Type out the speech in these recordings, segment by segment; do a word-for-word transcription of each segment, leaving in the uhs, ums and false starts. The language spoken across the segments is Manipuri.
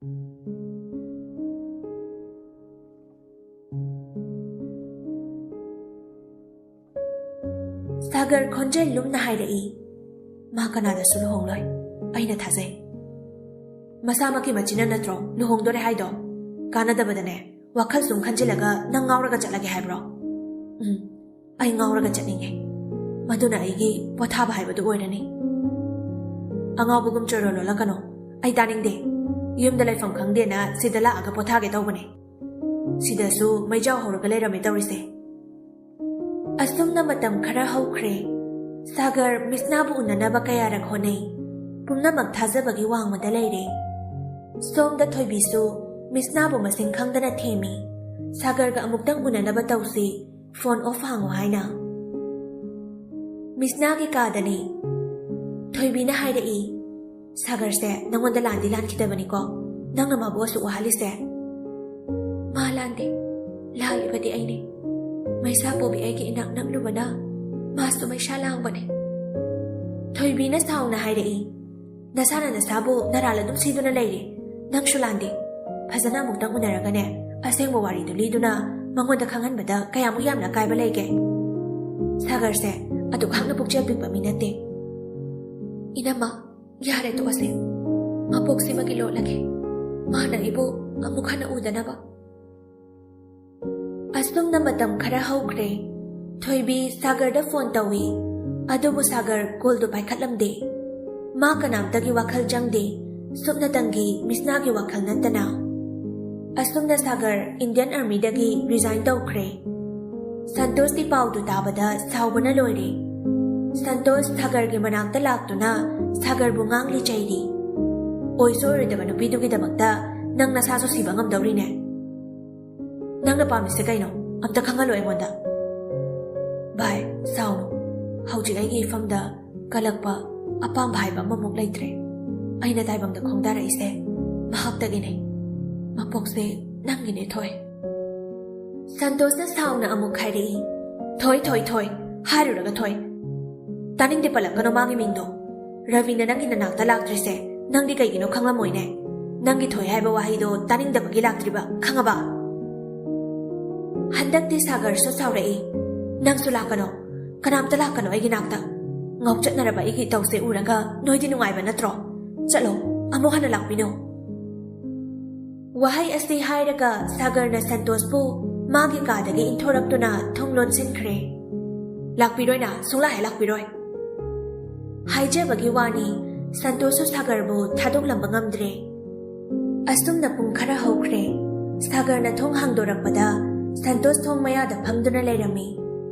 ꯁꯥꯒꯔ ꯈꯣꯟꯖꯦꯜ ꯂꯨꯝꯅ ꯍꯥꯏꯔꯛꯏ, "ꯃꯥ ꯀꯅꯥꯗꯁꯨ ꯂꯨꯍꯣꯡꯂꯣꯏ, ꯑꯩꯅ ꯊꯥꯖꯩ꯫ ꯃꯁꯥꯃꯛꯀꯤ ꯃꯆꯤꯟꯅ ꯅꯠꯇ꯭ꯔꯣ ꯂꯨꯍꯣꯡꯗꯣꯔꯦ ꯍꯥꯏꯗꯣ? ꯀꯥꯟꯅꯗꯕꯗꯅꯦ, ꯋꯥꯈꯜ ꯁꯨꯝ ꯈꯟꯖꯤꯜꯂꯒ ꯅꯪ ꯉꯥꯎꯔꯒ ꯆꯠꯂꯒꯦ ꯍꯥꯏꯕ꯭ꯔꯣ?" "ꯎꯝ, ꯑꯩ ꯉꯥꯎꯔꯒ ꯆꯠꯅꯤꯡꯉꯦ꯫ ꯃꯗꯨꯅ ꯑꯩꯒꯤ ꯄꯣꯊꯥꯕ ꯍꯥꯏꯕꯗꯨ ꯑꯣꯏꯔꯅꯤ꯫" "ꯑꯉꯥꯎꯕꯒꯨꯝ ꯆꯣꯔꯣ ꯂꯣꯜꯂꯛꯀꯅꯣ, ꯑꯩ ꯇꯥꯅꯤꯡꯗꯦ꯫ ꯌꯨꯝꯗ ꯂꯩꯐꯝ ꯈꯪꯗꯦꯅ ꯁꯤꯗ ꯂꯥꯛꯑꯒ ꯄꯣꯊꯥꯒꯦ ꯇꯧꯕꯅꯦ꯫ ꯁꯤꯗꯁꯨ ꯃꯩꯖꯥꯎ ꯍꯧꯔꯒ ꯂꯩꯔꯝꯃꯦ ꯇꯧꯔꯤꯁꯦ꯫" ꯑꯁꯨꯝꯅ ꯃꯇꯝ ꯈꯔ ꯍꯧꯈ꯭ꯔꯦ꯫ ꯁꯥꯒꯔ ꯃꯤꯁꯅꯥꯕꯨ ꯎꯅꯅꯕ ꯀꯌꯥꯔꯛ ꯍꯣꯠꯅꯩ꯫ ꯄꯨꯝꯅꯃꯛ ꯊꯥꯖꯕꯒꯤ ꯋꯥꯡꯃꯗ ꯂꯩꯔꯦ꯫ ꯁꯣꯝꯗ ꯊꯣꯏꯕꯤꯁꯨ ꯃꯤꯁꯅꯥꯕꯨ ꯃꯁꯤꯡ ꯈꯪꯗꯅ ꯊꯦꯝꯃꯤ꯫ "ꯁꯥꯒꯔꯒ ꯑꯃꯨꯛꯇꯪ ꯎꯅꯅꯕ ꯇꯧꯁꯤ, ꯐꯣꯟ ꯑꯣꯐ ꯍꯥꯡꯉꯨ" ꯍꯥꯏꯅ꯫ ꯃꯤꯁꯅꯥꯒꯤ ꯀꯥꯗꯅꯤ꯫ ꯊꯣꯏꯕꯤꯅ ꯍꯥꯏꯔꯛꯏ, "ꯁꯥꯒꯔꯁꯦ ꯅꯪꯉꯣꯟꯗ ꯂꯥꯟꯗꯤ ꯂꯥꯟꯈꯤꯗꯕꯅꯤꯀꯣ꯫ ꯅꯪꯅ ꯃꯥꯕꯨ ꯑꯁꯨꯛ ꯋꯥꯍꯜꯂꯤꯁꯦ꯫" "ꯃꯥ ꯂꯥꯟꯗꯦ, ꯂꯥꯜꯂꯤꯕꯗꯤ ꯑꯩꯅꯤ꯫ ꯃꯩꯁꯥ ꯄꯨꯕꯤ ꯑꯩꯒꯤ ꯏꯅꯥꯛ ꯅꯛꯂꯨꯕꯅ ꯃꯥꯁꯨ ꯃꯩꯁꯥ ꯂꯥꯡꯕꯅꯦ꯫" ꯊꯣꯏꯕꯤꯅ ꯁꯥꯎꯅ ꯍꯥꯏꯔꯛꯏ, "ꯅꯁꯥꯅ ꯅꯁꯥꯕꯨ ꯅꯔꯥꯜ ꯑꯗꯨꯝ ꯁꯤꯗꯨꯅ ꯂꯩꯔꯦ꯫ ꯅꯪꯁꯨ ꯂꯥꯟꯗꯦ꯫ ꯐꯖꯅ ꯑꯃꯨꯛꯇꯪ ꯎꯅꯔꯒꯅꯦ, ꯑꯁꯦꯡꯕ ꯋꯥꯔꯤꯗꯨ ꯂꯤꯗꯨꯅ ꯃꯉꯣꯟꯗ ꯈꯪꯍꯟꯕꯗ ꯀꯌꯥꯃꯨꯛ ꯌꯥꯝꯅ ꯑꯀꯥꯏꯕ ꯂꯩꯒꯦ? ꯁꯥꯒꯔꯁꯦ ꯑꯗꯨꯛ ꯍꯥꯛꯅ ꯄꯨꯛꯆꯦꯜ ꯄꯤꯛꯄ ꯃꯤ ꯅꯠꯇꯦ꯫" "ꯏꯅꯝꯃ, ꯌꯥꯔꯦ, ꯇꯣꯛꯑꯁꯦ꯫ ꯃꯄꯣꯛꯁꯤꯃꯒꯤ ꯂꯣꯠꯂꯒꯦ꯫ ꯃꯥꯅ ꯑꯩꯕꯨ ꯑꯃꯨꯛ ꯍꯟꯅ ꯎꯗꯅꯕ꯫" ꯑꯁꯨꯝꯅ ꯃꯇꯝ ꯈꯔ ꯍꯧꯈ꯭ꯔꯦ꯫ ꯊꯣꯏꯕꯤ ꯁꯥꯒꯔꯗ ꯐꯣꯟ ꯇꯧꯏ, ꯑꯗꯨꯕꯨ ꯁꯥꯒꯔ ꯀꯣꯜꯗꯨ ꯄꯥꯏꯈꯠꯂꯝꯗꯦ꯫ ꯃꯥ ꯀꯅꯥꯝꯇꯒꯤ ꯋꯥꯈꯜ ꯆꯪꯗꯦ, ꯁꯨꯞꯅꯇꯪꯒꯤ ꯃꯤꯁꯅꯥꯒꯤ ꯋꯥꯈꯜ ꯅꯠꯇꯅ꯫ ꯑꯁꯨꯝꯅ ꯁꯥꯒꯔ ꯏꯟꯗꯤꯌꯟ ꯑꯥꯔꯃꯤꯗꯒꯤ ꯔꯤꯖꯥꯏꯟ ꯇꯧꯈ꯭ꯔꯦ꯫ ꯁꯟꯇꯣꯁꯇꯤ ꯄꯥꯎꯗꯨ ꯇꯥꯕꯗ ꯁꯥꯎꯕꯅ ꯂꯣꯏꯔꯦ꯫ ꯁꯟꯇꯣꯁ ꯁꯥꯒꯔꯒꯤ ꯃꯅꯥꯛꯇ ꯂꯥꯛꯇꯨꯅ ꯁꯥꯒꯔꯕꯨ ꯉꯥꯡꯂꯤ ꯆꯩꯔꯤ꯫ "ꯑꯣꯏꯁꯨ ꯑꯣꯏꯔꯣꯏꯗꯕ ꯅꯨꯄꯤꯗꯨꯒꯤꯗꯃꯛꯇ ꯅꯪ ꯅꯁꯥꯁꯨ ꯁꯤꯕ ꯉꯝꯗꯧꯔꯤꯅꯦ꯫ ꯅꯪꯅ ꯄꯥꯝꯃꯤꯁꯦ ꯀꯩꯅꯣ? ꯑꯝꯇ ꯈꯪꯍꯜꯂꯣ ꯑꯩꯉꯣꯟꯗ꯫" "ꯚꯥꯏ, ꯁꯥꯎꯅꯨ꯫ ꯍꯧꯖꯤꯛ ꯑꯩꯒꯤ ꯏꯐꯝꯗ ꯀꯜꯂꯛꯄ ꯑꯄꯥꯝꯕ ꯍꯥꯏꯕ ꯑꯃꯃꯨꯛ ꯂꯩꯇ꯭ꯔꯦ꯫ ꯑꯩꯅ ꯇꯥꯏꯕꯪꯗ ꯈꯣꯡꯗꯥꯔꯛꯏꯁꯦ ꯃꯍꯥꯛꯇꯒꯤꯅꯦ꯫ ꯃꯄꯣꯛꯁꯦ ꯅꯪꯒꯤꯅꯦ, ꯊꯣꯏ꯫" ꯁꯟꯇꯣꯁꯅ ꯁꯥꯎꯅ ꯑꯃꯨꯛ ꯍꯥꯏꯔꯛꯏ, "ꯊꯣꯏ, ꯊꯣꯏ, ꯊꯣꯏ, ꯍꯥꯏꯔꯨꯔꯒ ꯊꯣꯏ꯫ ꯇꯥꯅꯤꯡꯗꯦ, ꯄꯜꯂꯛꯀꯅꯣ ꯃꯥꯒꯤ ꯃꯤꯡꯗꯣ꯫ ꯔꯕꯤꯅ ꯅꯪꯒꯤ ꯅꯅꯥꯛꯇ ꯂꯥꯛꯇ꯭ꯔꯤꯁꯦ ꯅꯪꯗꯤ ꯀꯩꯒꯤꯅꯣ ꯈꯪꯂꯝꯃꯣꯏꯅꯦ꯫ ꯅꯪꯒꯤ ꯊꯣꯏ ꯍꯥꯏꯕ ꯋꯥꯍꯩꯗꯣ ꯇꯥꯅꯤꯡꯗꯕꯒꯤ ꯂꯥꯛꯇ꯭ꯔꯤꯕ, ꯈꯪꯉꯕ? ꯍꯟꯗꯛꯇꯤ ꯁꯥꯒꯔꯁꯨ ꯁꯥꯎꯔꯛꯏ꯫ ꯅꯪꯁꯨ ꯂꯥꯛꯀꯅꯣ, ꯀꯅꯥꯝꯇ ꯂꯥꯛꯀꯅꯣ ꯑꯩꯒꯤ ꯅꯥꯛꯇ꯫ ꯉꯥꯎꯆꯠꯅꯔꯕ ꯑꯩꯒꯤ ꯏꯇꯧꯁꯦ ꯎꯔꯒ ꯅꯣꯏꯗꯤ ꯅꯨꯡꯉꯥꯏꯕ ꯅꯠꯇ꯭ꯔꯣ? ꯆꯠꯂꯣ, ꯑꯃꯨꯛ ꯍꯟꯅ ꯂꯥꯛꯄꯤꯅꯣ꯫ ꯋꯥꯍꯩ ꯑꯁꯤ ꯍꯥꯏꯔꯒ ꯁꯥꯒꯔꯅ ꯁꯟꯇꯣꯁꯄꯨ ꯃꯥꯒꯤ ꯀꯥꯗꯒꯤ ꯏꯟꯊꯣꯔꯛꯇꯨꯅ ꯊꯣꯡ ꯂꯣꯟꯁꯤꯟꯈ꯭ꯔꯦ꯫ ꯂꯥꯛꯄꯤꯔꯣꯏꯅ, ꯁꯨꯡꯂꯥꯛ ꯍꯦꯛ ꯂꯥꯛꯄꯤꯔꯣꯏ꯫ ꯍꯥꯏꯖꯕꯒꯤ ꯋꯥꯅꯤ, ꯁꯟꯇꯣꯁꯁꯨ ꯁꯥꯒꯔꯕꯨ ꯊꯥꯗꯣꯛꯂꯝꯕ ꯉꯝꯗ꯭ꯔꯦ꯫ ꯑꯁꯨꯝꯅ ꯄꯨꯡ ꯈꯔ ꯍꯧꯈ꯭ꯔꯦ꯫ ꯁꯥꯒꯔꯅ ꯊꯣꯡ ꯍꯥꯡꯗꯣꯔꯛꯄꯗ ꯁꯟꯇꯣꯁ ꯊꯣꯡ ꯃꯌꯥꯗ ꯐꯝꯗꯨꯅ ꯂꯩꯔꯝꯃꯤ꯫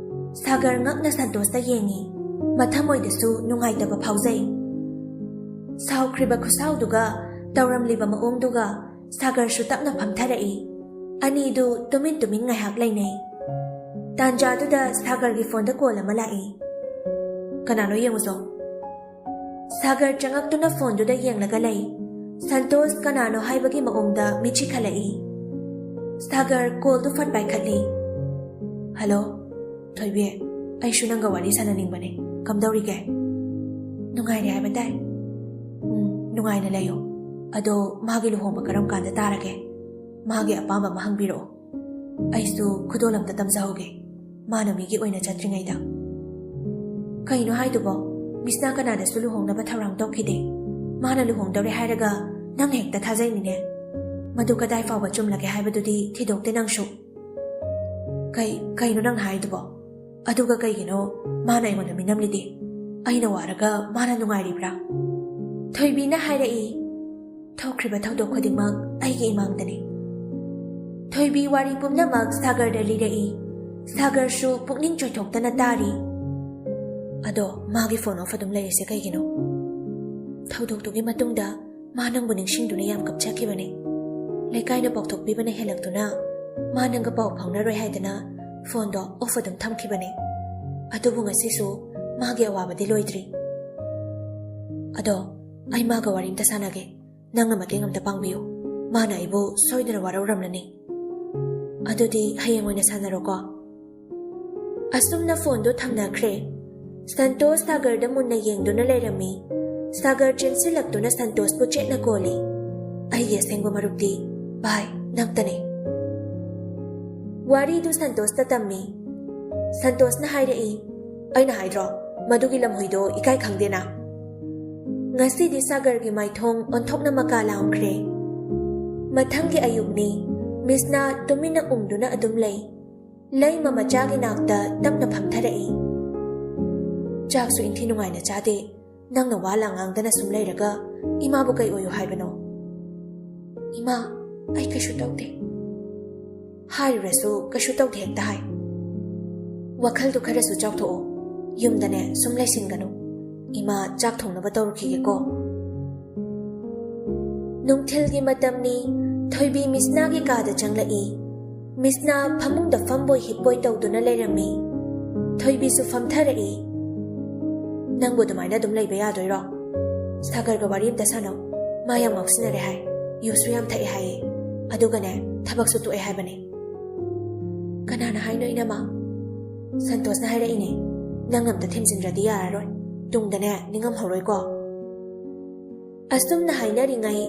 ꯁꯥꯒꯔ ꯉꯛꯅ ꯁꯟꯇꯣꯁꯇ ꯌꯦꯡꯉꯤ꯫ ꯃꯊꯃꯣꯏꯗꯁꯨ ꯅꯨꯡꯉꯥꯏꯇꯕ ꯐꯥꯎꯖꯩ꯫ ꯁꯥꯎꯈ꯭ꯔꯤꯕ ꯈꯨꯁꯥꯎꯗꯨꯒ ꯇꯧꯔꯝꯂꯤꯕ ꯃꯑꯣꯡꯗꯨꯒ ꯁꯥꯒꯔꯁꯨ ꯇꯞꯅ ꯐꯝꯊꯔꯛꯏ꯫ ꯑꯅꯤꯗꯨ ꯇꯨꯃꯤꯟ ꯇꯨꯃꯤꯟ ꯉꯥꯏꯍꯥꯛ ꯂꯩꯅꯩ꯫ ꯇꯥꯟꯖꯥꯗꯨꯗ ꯁꯥꯒꯔꯒꯤ ꯐꯣꯟꯗ ꯀꯣꯜ ꯑꯃ ꯂꯥꯛꯏ꯫ "ꯀꯅꯥꯅꯣ ꯌꯦꯡꯉꯨꯆꯣ꯫" ꯁꯥꯒꯔ ꯆꯪꯉꯛꯇꯨꯅ ꯐꯣꯟꯗꯨꯗ ꯌꯦꯡꯂꯒ ꯂꯩ꯫ ꯁꯟꯇꯣꯁ ꯀꯅꯥꯅꯣ ꯍꯥꯏꯕꯒꯤ ꯃꯑꯣꯡꯗ ꯃꯤꯠꯁꯤ ꯈꯜꯂꯛꯏ꯫ ꯁꯥꯒꯔ ꯀꯣꯜꯗꯨ ꯐꯠ ꯄꯥꯏꯈꯠꯂꯤ꯫ "ꯍꯜꯂꯣ, ꯊꯣꯏꯕꯤ, ꯑꯩꯁꯨ ꯅꯪꯒ ꯋꯥꯔꯤ ꯁꯥꯟꯅꯅꯤꯡꯕꯅꯦ꯫ ꯀꯝꯗꯧꯔꯤꯒꯦ?" "ꯅꯨꯡꯉꯥꯏꯔꯤ ꯍꯥꯏꯕ ꯇꯥꯏ꯫" "ꯎꯝ, ꯅꯨꯡꯉꯥꯏꯅ ꯂꯩꯌꯣ꯫ ꯑꯗꯣ ꯃꯥꯒꯤ ꯂꯨꯍꯣꯡꯕ ꯀꯔꯝ ꯀꯥꯟꯗ ꯇꯥꯔꯒꯦ? ꯃꯥꯒꯤ ꯑꯄꯥꯝꯕ ꯑꯃ ꯍꯪꯕꯤꯔꯛꯑꯣ꯫ ꯑꯩꯁꯨ ꯈꯨꯗꯣꯜ ꯑꯝꯇ ꯇꯝꯖꯍꯧꯒꯦ, ꯃꯥꯅ ꯃꯤꯒꯤ ꯑꯣꯏꯅ ꯆꯠꯇ꯭ꯔꯤꯉꯩꯗ꯫" "ꯀꯩꯅꯣ ꯍꯥꯏꯗꯨꯕꯣ? ꯃꯤꯁꯅꯥ ꯀꯅꯥꯗꯁꯨ ꯂꯨꯍꯣꯡꯅꯕ ꯊꯧꯔꯥꯡ ꯇꯧꯈꯤꯗꯦ꯫ ꯃꯥꯅ ꯂꯨꯍꯣꯡꯗꯧꯔꯦ ꯍꯥꯏꯔꯒ ꯅꯪ ꯍꯦꯛꯇ ꯊꯥꯖꯩꯅꯤꯅꯦ꯫ ꯃꯗꯨ ꯀꯗꯥꯏ ꯐꯥꯎꯕ ꯆꯨꯝꯂꯒꯦ ꯍꯥꯏꯕꯗꯨꯗꯤ ꯊꯤꯗꯣꯛꯇꯦ ꯅꯪꯁꯨ꯫" "ꯀꯩ, ꯀꯩꯅꯣ ꯅꯪ ꯍꯥꯏꯗꯨꯕꯣ? ꯑꯗꯨꯒ ꯀꯩꯒꯤꯅꯣ ꯃꯥꯅ ꯑꯩꯉꯣꯟꯗ ꯃꯤꯅꯝꯂꯤꯗꯤ? ꯑꯩꯅ ꯋꯥꯔꯒ ꯃꯥꯅ ꯅꯨꯡꯉꯥꯏꯔꯤꯕ꯭ꯔꯥ?" ꯊꯣꯏꯕꯤꯅ ꯍꯥꯏꯔꯛꯏ꯫ "ꯊꯣꯛꯈ꯭ꯔꯤꯕ ꯊꯧꯗꯣꯛ ꯈꯨꯗꯤꯡꯃꯛ ꯑꯩꯒꯤ ꯏꯃꯥꯡꯗꯅꯤ꯫" ꯊꯣꯏꯕꯤ ꯋꯥꯔꯤ ꯄꯨꯝꯅꯃꯛ ꯁꯥꯒꯔꯗ ꯂꯤꯔꯛꯏ꯫ ꯁꯥꯒꯔꯁꯨ ꯄꯨꯛꯅꯤꯡ ꯆꯣꯏꯊꯣꯛꯇꯅ ꯇꯥꯔꯤ꯫ "ꯑꯗꯣ ꯃꯥꯒꯤ ꯐꯣꯟ ꯑꯣꯐ ꯑꯗꯨꯝ ꯂꯩꯔꯤꯁꯦ ꯀꯩꯒꯤꯅꯣ? ꯊꯧꯗꯣꯛꯇꯨꯒꯤ ꯃꯇꯨꯡꯗ ꯃꯥ ꯅꯪꯕꯨ ꯅꯤꯡꯁꯤꯡꯗꯨꯅ ꯌꯥꯝ ꯀꯞꯆꯈꯤꯕꯅꯦ꯫ ꯂꯩꯀꯥꯏꯅ ꯄꯥꯎꯊꯣꯛꯄꯤꯕꯅ ꯍꯦꯜꯂꯛꯇꯨꯅ ꯃꯥ ꯅꯪꯒ ꯄꯥꯎ ꯐꯥꯎꯅꯔꯣꯏ ꯍꯥꯏꯗꯅ ꯐꯣꯟꯗꯣ ꯑꯣꯐ ꯑꯗꯨꯝ ꯊꯝꯈꯤꯕꯅꯦ꯫ ꯑꯗꯨꯕꯨ ꯉꯁꯤꯁꯨ ꯃꯥꯒꯤ ꯑꯋꯥꯕꯗꯤ ꯂꯣꯏꯗ꯭ꯔꯤ꯫ ꯑꯗꯣ ꯑꯩ ꯃꯥꯒ ꯋꯥꯔꯤ ꯑꯝꯇ ꯁꯥꯟꯅꯒꯦ꯫ ꯅꯪꯅ ꯃꯇꯦꯡ ꯑꯝꯇ ꯄꯥꯡꯕꯤꯌꯨ꯫ ꯃꯥꯅ ꯑꯩꯕꯨ ꯁꯣꯏꯗꯅ ꯋꯥꯔꯧꯔꯝꯂꯅꯤ꯫ ꯑꯗꯨꯗꯤ ꯍꯌꯦꯡ ꯑꯣꯏꯅ ꯁꯥꯟꯅꯔꯣꯀꯣ꯫" ꯑꯁꯨꯝꯅ ꯐꯣꯟꯗꯨ ꯊꯝꯅꯈ꯭ꯔꯦ꯫ ꯁꯟꯇꯣꯁ ꯁꯥꯒꯔꯗ ꯃꯨꯟꯅ ꯌꯦꯡꯗꯨꯅ ꯂꯩꯔꯝꯃꯤ꯫ ꯁꯥꯒꯔ ꯆꯦꯟꯁꯤꯜꯂꯛꯇꯨꯅ ꯁꯟꯇꯣꯁꯄꯨ ꯆꯦꯠꯅ ꯀꯣꯜꯂꯤ꯫ ꯑꯩꯒꯤ ꯑꯁꯦꯡꯕ ꯃꯔꯨꯞꯇꯤ ꯚꯥꯏ ꯅꯪꯇꯅꯤ꯫ ꯋꯥꯔꯤꯗꯨ ꯁꯟꯇꯣꯁꯇ ꯇꯝꯃꯤ꯫ ꯁꯟꯇꯣꯁꯅ ꯍꯥꯏꯔꯛꯏ, "ꯑꯩꯅ ꯍꯥꯏꯗ꯭ꯔꯣ, ꯃꯗꯨꯒꯤ ꯂꯝꯍꯨꯏꯗꯣ ꯏꯀꯥꯏ ꯈꯪꯗꯦꯅ?" ꯉꯁꯤꯗꯤ ꯁꯥꯒꯔꯒꯤ ꯃꯥꯏꯊꯣꯡ ꯑꯣꯟꯊꯣꯛꯅ ꯃꯀꯥ ꯂꯥꯝꯈ꯭ꯔꯦ꯫ ꯃꯊꯪꯒꯤ ꯑꯌꯨꯛꯅꯤ꯫ ꯃꯤꯁꯅꯥ ꯇꯨꯃꯤꯟꯅ ꯎꯪꯗꯨꯅ ꯑꯗꯨꯝ ꯂꯩ꯫ ꯂꯩꯃ ꯃꯆꯥꯒꯤ ꯅꯥꯛꯇ ꯇꯞꯅ ꯐꯝꯊꯔꯛꯏ꯫ "ꯆꯥꯛꯁꯨ ꯏꯟꯊꯤ ꯅꯨꯡꯉꯥꯏꯅ ꯆꯥꯗꯦ꯫ ꯅꯪꯅ ꯋꯥ ꯂꯥꯡ ꯉꯥꯡꯗꯅ ꯁꯨꯝ ꯂꯩꯔꯒ ꯏꯃꯥꯕꯨ ꯀꯩ ꯑꯣꯏꯌꯨ ꯍꯥꯏꯕꯅꯣ?" "ꯏꯃꯥ, ꯑꯩ ꯀꯩꯁꯨ ꯇꯧꯗꯦ꯫ ꯍꯥꯏꯔꯨꯔꯁꯨ ꯀꯩꯁꯨ ꯇꯧꯗꯦ ꯍꯦꯛꯇ ꯍꯥꯏ꯫ ꯋꯥꯈꯜꯗꯨ ꯈꯔꯁꯨ ꯆꯥꯎꯊꯣꯛꯑꯣ꯫ ꯌꯨꯝꯗꯅꯦ ꯁꯨꯝ ꯂꯩꯁꯤꯟꯒꯅꯨ꯫ ꯏꯃꯥ ꯆꯥꯛ ꯊꯣꯡꯅꯕ ꯇꯧꯔꯨꯈꯤꯒꯦꯀꯣ꯫" ꯅꯨꯡꯊꯤꯜꯒꯤ ꯃꯇꯝꯅꯤ꯫ ꯊꯣꯏꯕꯤ ꯃꯤꯁꯅꯥꯒꯤ ꯀꯥꯗ ꯆꯪꯂꯛꯏ꯫ ꯃꯤꯁꯅꯥ ꯐꯃꯨꯡꯗ ꯐꯝꯕꯣꯏ ꯍꯤꯞꯄꯣꯏ ꯇꯧꯗꯨꯅ ꯂꯩꯔꯝꯃꯤ꯫ ꯊꯣꯏꯕꯤꯁꯨ ꯐꯝꯊꯔꯛꯏ꯫ "ꯅꯪꯕꯨ ꯑꯗꯨꯃꯥꯏꯅ ꯑꯗꯨꯝ ꯂꯩꯕ ꯌꯥꯗꯣꯏꯔꯣ? ꯁꯥꯒꯔꯒ ꯋꯥꯔꯤ ꯑꯝꯇ ꯁꯥꯟꯅꯧ꯫ ꯃꯥ ꯌꯥꯝ ꯉꯥꯎꯁꯤꯟꯅꯔꯦ ꯍꯥꯏ꯫ ꯌꯨꯁꯨ ꯌꯥꯝ ꯊꯛꯑꯦ ꯍꯥꯏꯌꯦ꯫ ꯑꯗꯨꯒꯅꯦ, ꯊꯕꯛꯁꯨ ꯇꯣꯛꯑꯦ ꯍꯥꯏꯕꯅꯦ꯫" "ꯀꯅꯥꯅ ꯍꯥꯏꯅꯣ, ꯏꯅꯝꯃ?" "ꯁꯟꯇꯣꯁꯅ ꯍꯥꯏꯔꯛꯏꯅꯦ꯫ ꯅꯪ ꯑꯝꯇ ꯊꯦꯝꯖꯤꯟꯗ꯭ꯔꯗꯤ ꯌꯥꯔꯔꯣꯏ꯫ ꯇꯨꯡꯗꯅꯦ ꯅꯤꯡꯉꯝꯍꯧꯔꯣꯏꯀꯣ꯫" ꯑꯁꯨꯝꯅ ꯍꯥꯏꯅꯔꯤꯉꯩ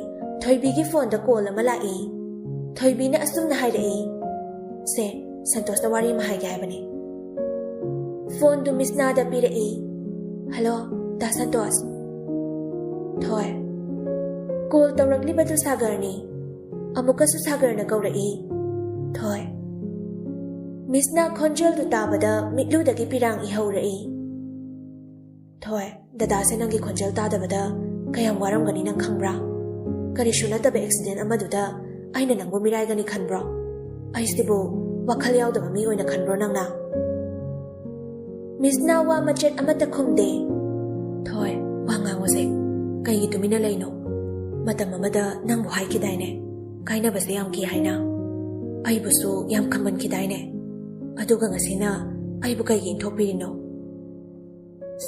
ꯊꯣꯏꯕꯤꯒꯤ ꯐꯣꯟꯗ ꯀꯣꯜ ꯑꯃ ꯂꯥꯛꯏ꯫ ꯊꯣꯏꯕꯤꯅ ꯑꯁꯨꯝꯅ ꯍꯥꯏꯔꯛꯏ, "ꯁꯦ, ꯁꯟꯇꯣꯁꯇ ꯋꯥꯔꯤ ꯑꯃ ꯍꯥꯏꯒꯦ ꯍꯥꯏꯕꯅꯤ꯫" ꯐꯣꯟꯗꯨ ꯃꯤꯁꯅꯥꯗ ꯄꯤꯔꯛꯏ꯫ "ꯍꯜꯂꯣ, ꯗꯥ ꯁꯟꯇꯣꯁ꯫" "ꯊꯣꯏ꯫" ꯀꯣꯜ ꯇꯧꯔꯛꯂꯤꯕꯗꯨ ꯁꯥꯒꯔꯅꯤ꯫ ꯑꯃꯨꯛꯀꯁꯨ ꯁꯥꯒꯔꯅ ꯀꯧꯔꯛꯏ, "ꯊꯣꯏ꯫" ꯃꯤꯁꯅꯥ ꯈꯣꯟꯖꯦꯜꯗꯨ ꯇꯥꯕꯗ ꯃꯤꯠꯂꯨꯗꯒꯤ ꯄꯤꯔꯥꯡ ꯏꯍꯧꯔꯛꯏ꯫ "ꯊꯣꯏ, ꯗꯗꯥꯁꯦ ꯅꯪꯒꯤ ꯈꯣꯟꯖꯦꯜ ꯇꯥꯗꯕꯗ ꯀꯌꯥꯝ ꯋꯥꯔꯝꯒꯅꯤ ꯅꯪ ꯈꯪꯕ꯭ꯔꯥ? ꯀꯔꯤꯁꯨ ꯅꯠꯇꯕ ꯑꯦꯛꯁꯤꯗꯦꯟ ꯑꯃꯗꯨꯗ ꯑꯩꯅ ꯅꯪꯕꯨ ꯃꯤꯔꯥꯏꯒꯅꯤ ꯈꯟꯕ꯭ꯔꯣ? ꯑꯩꯁꯤꯕꯨ ꯋꯥꯈꯜ ꯌꯥꯎꯗꯕ ꯃꯤ ꯑꯣꯏꯅ ꯈꯟꯕ꯭ꯔꯣ ꯅꯪꯅ?" ꯃꯤꯁꯅꯥ ꯋꯥ ꯃꯆꯦꯠ ꯑꯃꯠꯇ ꯈꯨꯝꯗꯦ꯫ "ꯊꯣꯏ, ꯋꯥ ꯉꯥꯡꯉꯨꯁꯦ꯫ ꯀꯩꯒꯤ ꯇꯨꯃꯤꯟꯅ ꯂꯩꯅꯣ? ꯃꯇꯝ ꯑꯃꯗ ꯅꯪꯕꯨ ꯍꯥꯏꯈꯤꯗꯥꯏꯅꯦ, ꯀꯥꯏꯅꯕꯁꯦ ꯌꯥꯝ ꯀꯤ ꯍꯥꯏꯅ? ꯑꯩꯕꯨꯁꯨ ꯌꯥꯝ ꯈꯝꯕꯟꯈꯤꯗꯥꯏꯅꯦ? ꯑꯗꯨꯒ ꯉꯁꯤꯅ ꯑꯩꯕꯨ ꯀꯩꯒꯤ ꯏꯟꯊꯣꯛꯄꯤꯔꯤꯅꯣ?"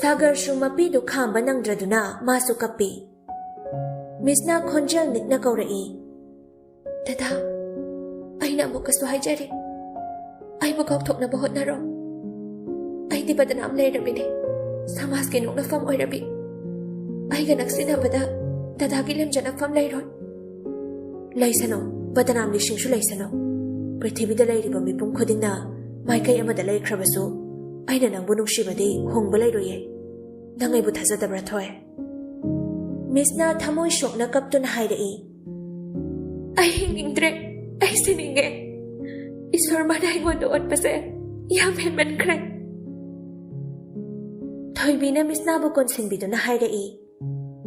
ꯁꯥꯒꯔꯁꯨ ꯃꯄꯤꯗꯨ ꯈꯥꯝꯕ ꯅꯪꯗ꯭ꯔꯗꯨꯅ ꯃꯥꯁꯨ ꯀꯞꯄꯤ꯫ ꯃꯤꯁꯅꯥ ꯈꯣꯟꯖꯦꯜ ꯅꯤꯛꯅ ꯀꯧꯔꯛꯏ, "ꯗꯗꯥ, ꯑꯩꯅ ꯑꯃꯨꯛꯀꯁꯨ ꯍꯥꯏꯖꯔꯤ, ꯑꯩꯕꯨ ꯀꯥꯎꯊꯣꯛꯅꯕ ꯍꯣꯠꯅꯔꯣ꯫ ꯑꯩꯗꯤ ꯕꯗꯅꯥꯝ ꯂꯩꯔꯕꯤꯅꯦ, ꯁꯃꯥꯖꯀꯤ ꯅꯣꯛꯅꯐꯝ ꯑꯣꯏꯔꯕꯤ꯫ ꯑꯩꯒ ꯅꯛꯁꯤꯟꯅꯕꯗ ꯗꯗꯥꯒꯤ ꯂꯦꯝꯖꯅꯐꯝ ꯂꯩꯔꯣꯏ꯫ ꯂꯩꯁꯅꯨ, ꯕꯗꯅꯥꯝ ꯂꯤꯁꯤꯡꯁꯨ ꯂꯩꯁꯅꯨ꯫ ꯄ꯭ꯔꯤꯊꯤꯕꯤꯗ ꯂꯩꯔꯤꯕ ꯃꯤꯄꯨꯝ ꯈꯨꯗꯤꯡꯅ ꯃꯥꯏꯀꯩ ꯑꯃꯗ ꯂꯩꯈ꯭ꯔꯕꯁꯨ, ꯑꯩꯅ ꯅꯪꯕꯨ ꯅꯨꯡꯁꯤꯕꯗꯤ ꯍꯣꯡꯕ ꯂꯩꯔꯣꯏꯌꯦ꯫ ꯅꯪ ꯑꯩꯕꯨ ꯊꯥꯖꯗꯕ꯭ꯔꯥ, ꯊꯣꯏ? ꯃꯤꯁꯅ ꯊꯃꯣꯏ ꯁꯣꯛꯅ ꯀꯞꯇꯨꯅ ꯍꯥꯏꯔꯛꯏ꯫ "ꯑꯩ ꯍꯤꯡꯅꯤꯡꯗ꯭ꯔꯦ, ꯑꯩ ꯁꯤꯅꯤꯡꯉꯦ꯫ ꯏꯁꯣꯔ ꯃꯥꯅ ꯑꯩꯉꯣꯟꯗ ꯑꯣꯠꯄꯁꯦ ꯌꯥꯝ ꯍꯦꯟꯃꯟꯈ꯭ꯔꯦ"꯫ ꯊꯣꯏꯕꯤꯅ ꯃꯤꯁꯅꯥꯕꯨ ꯀꯣꯟꯁꯤꯟꯕꯤꯗꯨꯅ ꯍꯥꯏꯔꯛꯏ꯫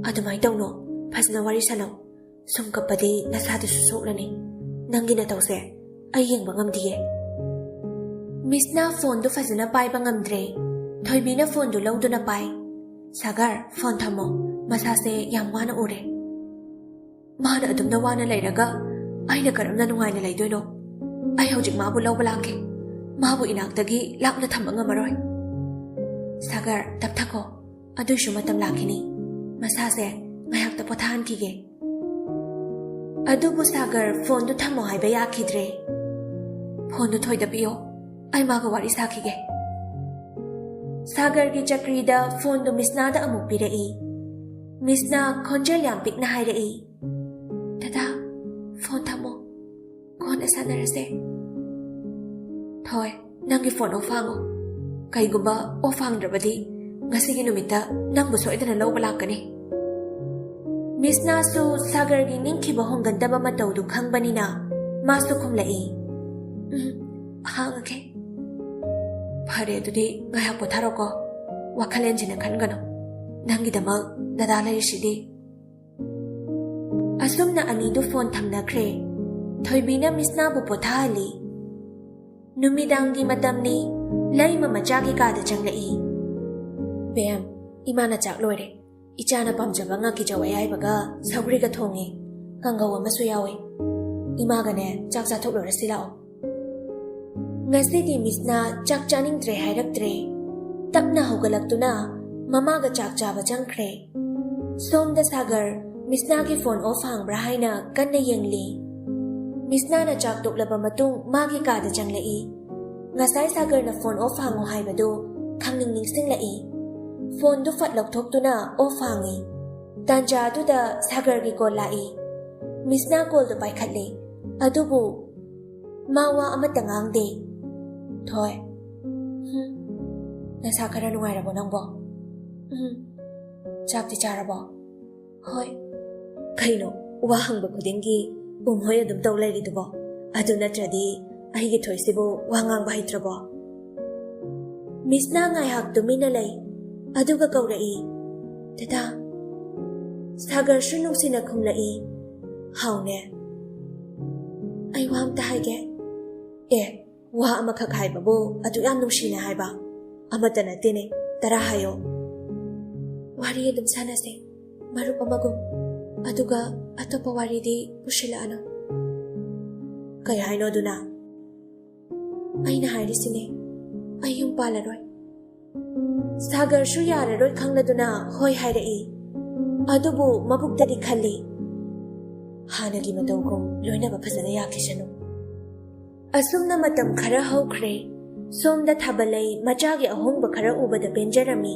"ꯑꯗꯨꯃꯥꯏꯅ ꯇꯧꯅꯣ, ꯐꯖꯅ ꯋꯥꯔꯤ ꯁꯥꯅꯧ꯫ ꯁꯨꯝ ꯀꯞꯄꯗꯤ ꯅꯁꯥꯗꯨꯁꯨ ꯁꯣꯛꯂꯅꯤ꯫ ꯅꯪꯒꯤ ꯅꯇꯧꯁꯦ ꯑꯩ ꯌꯦꯡꯕ ꯉꯝꯗꯤꯌꯦ"꯫ ꯃꯤꯁꯅ ꯐꯣꯟꯗꯨ ꯐꯖꯅ ꯄꯥꯏꯕ ꯉꯝꯗ꯭ꯔꯦ꯫ ꯊꯣꯏꯕꯤꯅ ꯐꯣꯟꯗꯨ ꯂꯧꯗꯨꯅ ꯄꯥꯏ꯫ "ꯁꯥꯒꯔ, ꯐꯣꯟ ꯊꯝꯃꯣ꯫ ꯃꯁꯥꯁꯦ ꯌꯥꯝ ꯋꯥꯅ ꯎꯔꯦ꯫ ꯃꯥꯅ ꯑꯗꯨꯝꯅ ꯋꯥꯅ ꯂꯩꯔꯒ ꯑꯩꯅ ꯀꯔꯝꯅ ꯅꯨꯡꯉꯥꯏꯅ ꯂꯩꯗꯣꯏꯅꯣ? ꯑꯩ ꯍꯧꯖꯤꯛ ꯃꯥꯕꯨ ꯂꯧꯕ ꯂꯥꯛꯀꯦ꯫ ꯃꯥꯕꯨ ꯏꯅꯥꯛꯇꯒꯤ ꯂꯥꯞꯅ ꯊꯝꯕ ꯉꯝꯃꯔꯣꯏ꯫ ꯁꯥꯒꯔ, ꯇꯞꯊꯈꯣ꯫ ꯑꯗꯨꯏꯁꯨ ꯃꯇꯝ ꯂꯥꯛꯈꯤꯅꯤ꯫ ꯃꯁꯥꯁꯦ ꯉꯥꯏꯍꯥꯛꯇ ꯄꯣꯊꯥꯍꯟꯈꯤꯒꯦ"꯫ ꯑꯗꯨꯕꯨ ꯁꯥꯒꯔ ꯐꯣꯟꯗꯨ ꯊꯝꯃꯣ ꯍꯥꯏꯕ ꯌꯥꯈꯤꯗ꯭ꯔꯦ꯫ "ꯐꯣꯟꯗꯨ ꯊꯣꯏꯗ ꯄꯤꯌꯣ, ꯑꯩ ꯃꯥꯒ ꯋꯥꯔꯤ ꯁꯥꯈꯤꯒꯦ"꯫ ꯁꯥꯒꯔꯒꯤ ꯆꯀ꯭ꯔꯤꯗ ꯐꯣꯟꯗꯨ ꯃꯤꯁꯅꯥꯗ ꯑꯃꯨꯛ ꯄꯤꯔꯛꯏ꯫ ꯃꯤꯁꯅꯥ ꯈꯣꯟꯖꯦꯜ ꯌꯥꯝ ꯄꯤꯛꯅ ꯍꯥꯏꯔꯛꯏ꯫ "ꯗꯗꯥ, ꯐꯣꯟ ꯊꯝꯃꯣ꯫ ꯀꯣꯟꯅ ꯁꯥꯟꯅꯔꯁꯦ"꯫ "ꯊꯣꯏ, ꯅꯪꯒꯤ ꯐꯣꯟ ꯑꯣꯐ ꯍꯥꯡꯉꯣ꯫ ꯀꯩꯒꯨꯝꯕ ꯑꯣꯐ ꯍꯥꯡꯗ꯭ꯔꯕꯗꯤ ꯉꯁꯤꯒꯤ ꯅꯨꯃꯤꯠꯇ ꯅꯪꯕꯨ ꯁꯣꯏꯗꯅ ꯂꯧꯕ ꯂꯥꯛꯀꯅꯤ"꯫ ꯃꯤꯁꯅꯥꯁꯨ ꯁꯥꯒꯔꯒꯤ ꯅꯤꯡꯈꯤꯕ ꯍꯣꯡꯒꯟꯗꯕ ꯃꯇꯧꯗꯨ ꯈꯪꯕꯅꯤꯅ ꯃꯥꯁꯨ ꯈꯨꯝꯂꯛꯏ꯫ "ꯎꯝ, ꯍꯥꯡꯉꯒꯦ"꯫ "ꯐꯔꯦ, ꯑꯗꯨꯗꯤ ꯉꯥꯏꯍꯥꯛ ꯄꯣꯊꯥꯔꯣꯀꯣ꯫ ꯋꯥꯈꯜ ꯍꯦꯟꯖꯤꯟꯅ ꯈꯟꯒꯅꯨ꯫ ꯅꯪꯒꯤꯗꯃꯛ ꯗꯗꯥ ꯂꯩꯔꯤꯁꯤꯗꯤ"꯫ ꯑꯁꯨꯝꯅ ꯑꯅꯤꯗꯨ ꯐꯣꯟ ꯊꯝꯅꯈ꯭ꯔꯦ꯫ ꯊꯣꯏꯕꯤꯅ ꯃꯤꯁꯅꯥꯕꯨ ꯄꯣꯊꯥꯍꯜꯂꯤ꯫ ꯅꯨꯃꯤꯗꯥꯡꯒꯤ ꯃꯇꯝꯅꯤ꯫ ꯂꯩꯃ ꯃꯆꯥꯒꯤ ꯀꯥꯗ ꯆꯪꯂꯛꯏ꯫ "ꯕꯦꯝ, ꯏꯃꯥꯅ ꯆꯥꯛ ꯂꯣꯏꯔꯦ꯫ ꯏꯆꯥꯅ ꯄꯥꯝꯖꯕ ꯉꯥꯀꯤꯖꯧ ꯑꯌꯥꯏꯕꯒ ꯁꯧꯒ꯭ꯔꯤꯒ ꯊꯣꯡꯉꯦ꯫ ꯀꯥꯡꯒꯧ ꯑꯃꯁꯨ ꯌꯥꯎꯋꯦ꯫ ꯏꯃꯥꯒꯅꯦ ꯆꯥꯛ ꯆꯥꯊꯣꯛꯂꯨꯔꯁꯤ ꯂꯥꯛꯑꯣ"꯫ ꯉꯁꯤꯗꯤ ꯃꯤꯁꯅ ꯆꯥꯛ ꯆꯥꯅꯤꯡꯗ꯭ꯔꯦ ꯍꯥꯏꯔꯛꯇ꯭ꯔꯦ꯫ ꯇꯞꯅ ꯍꯧꯒꯠꯂꯛꯇꯨꯅ ꯃꯃꯥꯒ ꯆꯥꯛ ꯆꯥꯕ ꯆꯪꯈ꯭ꯔꯦ꯫ ꯁꯣꯝꯗ ꯁꯥꯒꯔ ꯃꯤꯁꯅꯥꯒꯤ ꯐꯣꯟ ꯑꯣꯐ ꯍꯥꯡꯕ꯭ꯔꯥ ꯍꯥꯏꯅ ꯀꯟꯅ ꯌꯦꯡꯂꯤ꯫ ꯃꯤꯁꯅꯥꯅ ꯆꯥꯛ ꯇꯣꯛꯂꯕ ꯃꯇꯨꯡ ꯃꯥꯒꯤ ꯀꯥꯗ ꯆꯪꯂꯛꯏ꯫ ꯉꯁꯥꯏ ꯁꯥꯒꯔꯅ ꯐꯣꯟ ꯑꯣꯐ ꯍꯥꯡꯉꯨ ꯍꯥꯏꯕꯗꯨ ꯈꯪꯅꯤꯡ ꯅꯤꯡꯁꯤꯡꯂꯛꯏ꯫ ꯐꯣꯟꯗꯨ ꯐꯠ ꯂꯧꯊꯣꯛꯇꯨꯅ ꯑꯣꯐ ꯍꯥꯡꯉꯤ꯫ ꯇꯥꯟꯖꯥ ꯑꯗꯨꯗ ꯁꯥꯒꯔꯒꯤ ꯀꯣꯜ ꯂꯥꯛꯏ꯫ ꯃꯤꯁꯅꯥ ꯀꯣꯜꯗꯣ ꯄꯥꯏꯈꯠꯂꯦ, ꯑꯗꯨꯕꯨ ꯃꯥ ꯋꯥ ꯑꯃꯠꯇ ꯉꯥꯡꯗꯦ꯫ "ꯊꯣꯏ, ꯍꯨꯝ, ꯅꯁꯥ ꯈꯔ ꯅꯨꯡꯉꯥꯏꯔꯕꯣ ꯅꯪꯕꯣ?" "ꯎꯝ, ꯆꯥꯛꯇꯤ ꯆꯥꯔꯕꯣ?" "ꯍꯣꯏ꯫" "ꯀꯩꯅꯣ, ꯋꯥ ꯍꯪꯕ ꯈꯨꯗꯤꯡꯒꯤ ꯎꯝ ꯍꯣꯏ ꯑꯗꯨꯝ ꯇꯧ ꯂꯩꯔꯤꯗꯨꯕꯣ? ꯑꯗꯨ ꯅꯠꯇ꯭ꯔꯗꯤ ꯑꯩꯒꯤ ꯊꯣꯏꯁꯤꯕꯨ ꯋꯥ ꯉꯥꯡꯕ ꯍꯩꯇ꯭ꯔꯕꯣ?" ꯃꯤꯁꯅꯥ ꯉꯥꯏꯍꯥꯛ ꯇꯨꯃꯤꯟꯅ ꯂꯩ, ꯑꯗꯨꯒ ꯀꯧꯔꯛꯏ, "ꯗꯗꯥ꯫" ꯁꯥꯒꯔꯁꯨ ꯅꯨꯡꯁꯤꯅ ꯈꯨꯝꯂꯛꯏ, "ꯍꯥꯎꯅꯦ꯫ ꯑꯩ ꯋꯥ ꯑꯝꯇ ꯍꯥꯏꯒꯦ꯫" "ꯑꯦ, ꯋꯥ ꯑꯃꯈꯛ ꯍꯥꯏꯕꯕꯨ ꯑꯗꯨ ꯌꯥꯝ ꯅꯨꯡꯁꯤꯅ ꯍꯥꯏꯕ? ꯑꯃꯠꯇ ꯅꯠꯇꯦꯅꯦ, ꯇꯔꯥ ꯍꯥꯏꯌꯣ꯫" "ꯋꯥꯔꯤ ꯑꯗꯨꯝ ꯁꯥꯟꯅꯁꯦ, ꯃꯔꯨꯞ ꯑꯃꯒꯨꯝ꯫ ꯑꯗꯨꯒ ꯑꯇꯣꯞꯄ ꯋꯥꯔꯤꯗꯤ ꯄꯨꯁꯤꯜꯂꯛꯑꯅꯨ꯫" "ꯀꯩ ꯍꯥꯏꯅꯣ ꯑꯗꯨꯅ?" "ꯑꯩꯅ ꯍꯥꯏꯔꯤꯁꯤꯅꯦ, ꯑꯩ ꯌꯨꯝ ꯄꯥꯜꯂꯔꯣꯏ꯫" ꯁꯥꯒꯔꯁꯨ ꯌꯥꯔꯔꯣꯏ ꯈꯪꯂꯗꯨꯅ ꯍꯣꯏ ꯍꯥꯏꯔꯛꯏ꯫ ꯑꯗꯨꯕꯨ ꯃꯕꯨꯛꯇꯗꯤ ꯈꯜꯂꯤ, "ꯍꯥꯟꯅꯒꯤ ꯃꯇꯧꯒꯨꯝ ꯂꯣꯏꯅꯕ ꯐꯖꯅ ꯌꯥꯈꯤꯁꯅꯨ꯫" ꯑꯁꯨꯝꯅ ꯃꯇꯝ ꯈꯔ ꯍꯧꯈ꯭ꯔꯦ꯫ ꯁꯣꯝꯗ ꯊꯥꯕꯜꯂꯩ ꯃꯆꯥꯒꯤ ꯑꯍꯣꯡꯕ ꯈꯔ ꯎꯕꯗ ꯄꯦꯟꯖꯔꯝꯃꯤ꯫